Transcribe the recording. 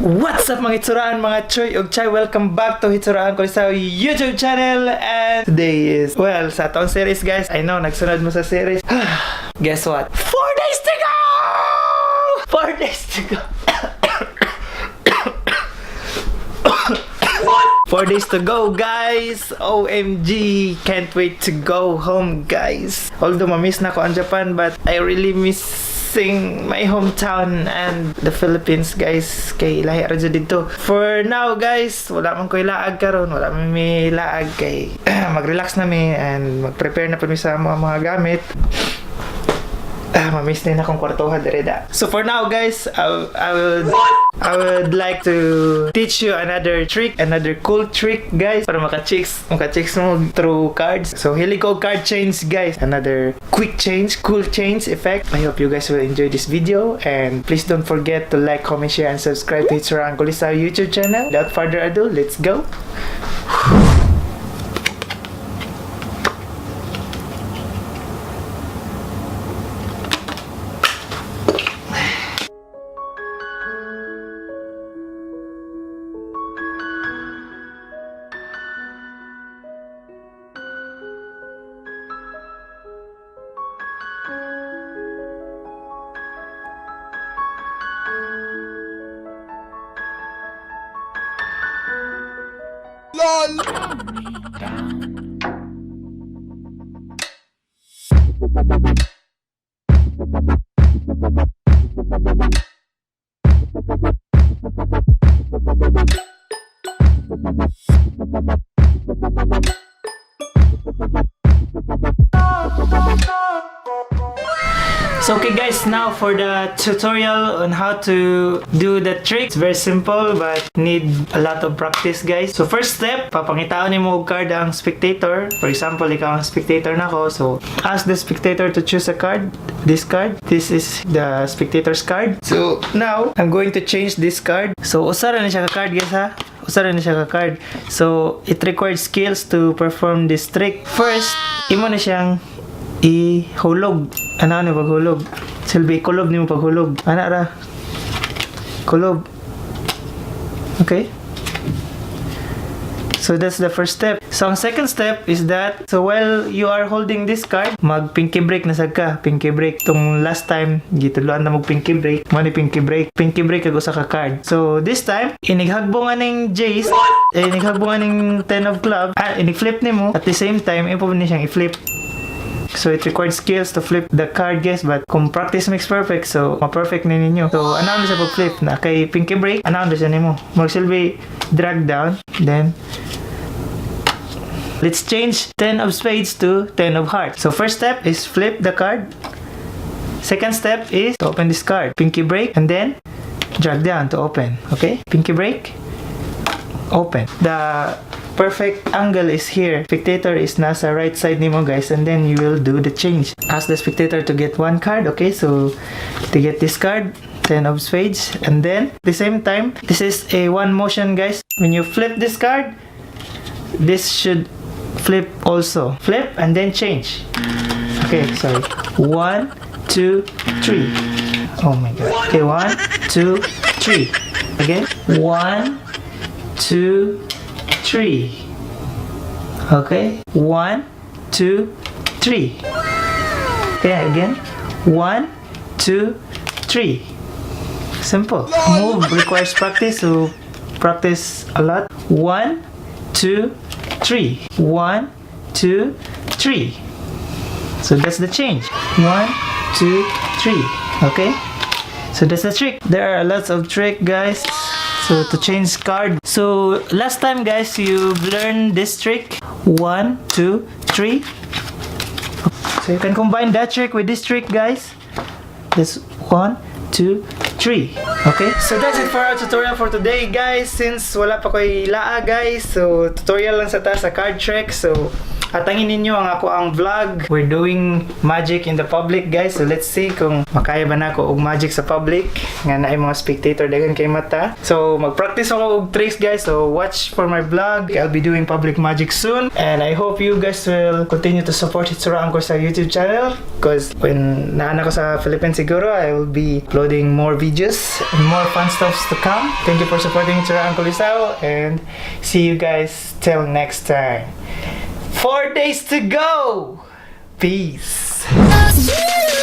What's up, mga hitsuraan, mga choy ug chay? Welcome back to Hitsuraan Kulisaw YouTube channel. And today is, well, sa atong series, guys. I know, nagsunod mo sa series. Guess what? 4 days to go! 4 days to go! 4 days to go, guys! OMG! Can't wait to go home, guys. Although, mamiss na ko ang Japan, but I really missing my hometown and the Philippines, guys. Kay lahi ra jud didto. For now, guys, wala man ko'y laag karon, wala man may laag kay mag-relax na mi and mag-prepare na pa mi sa mga gamit. Ah, mamiss na akong kwartuha dire da. So for now, guys, I would like to teach you another trick, another cool trick, guys, para maka-chicks mo through cards. So hilig ko card change, guys. Another quick change, cool change effect. I hope you guys will enjoy this video and please don't forget to like, comment, share, and subscribe to Hitsurang Kulisaw YouTube channel. Without further ado, let's go. So okay guys, now for the tutorial on how to do the trick. It's very simple but need a lot of practice, guys. So first step, papangitaon nimo og card ang spectator. For example, ikaw ang spectator nako. So ask the spectator to choose a card. This card. This is the spectator's card. So now, I'm going to change this card. So usa ra ni siya ka card, guys, ha. Usa ra ni siya ka card. So it requires skills to perform this trick. First, imo na siyang ihulog. Ano ni paghulog? Silbi kulob nimo paghulog. Ana ra. Kulob. Okay? So that's the first step. So ang second step is that, so while you are holding this card, mag pinky break na sad ka, pinky break. Tong last time gitudloan na mag pinky break, mo ni pinky break. Pinky break kag usa ka card. So this time, inighagbo nga ning Jays, eh, inighagbo nga ning 10 of club, ah, inig-flip nimo at the same time imo ni siyang i-flip. So it required skills to flip the card, guys, but kung practice makes perfect, so ma-perfect ni ninyo. So ano siya pag-flip na kay pinky break, ano siya nimo? Magsilbi drag down, then let's change 10 of spades to 10 of hearts. So first step is flip the card. Second step is to open this card. Pinky break and then drag down to open. Okay? Pinky break, open. The perfect angle is here. Spectator is nasa right side nimo, guys, and then you will do the change. Ask the spectator to get one card, okay? So to get this card, 10 of spades, and then the same time, this is a one motion, guys. When you flip this card, this should flip also. Flip and then change. Okay, sorry. One, two, three. Oh my God. Okay, one, two, three. Again. One, two, three. Okay. One, two, three. Okay, again. One, two, three. Simple. Move requires practice, so practice a lot. One, two, three. One, two, three. So that's the change. One, two, three. Okay? So that's the trick. There are lots of trick, guys. So to change card. So last time, guys, you've learned this trick. One, two, three. So you can combine that trick with this trick, guys. This one, two, three. Okay? So that's it for our tutorial for today, guys. Since wala pa ko'y laa, guys. So tutorial lang sa ta sa card trick. So Atangin ninyo ang akoang vlog. We're doing magic in the public, guys. So let's see kung makaya ba nako og magic sa public nga naay mga spectator, daghan kay mata. So mag-practice ako og tricks, guys. So watch for my vlog. I'll be doing public magic soon and I hope you guys will continue to support Hitsura Angkor sa YouTube channel because when naa na ko sa Philippines siguro, I will be uploading more videos and more fun stuffs to come. Thank you for supporting Hitsura Uncle Isao and see you guys till next time. 4 days to go! Peace! Peace.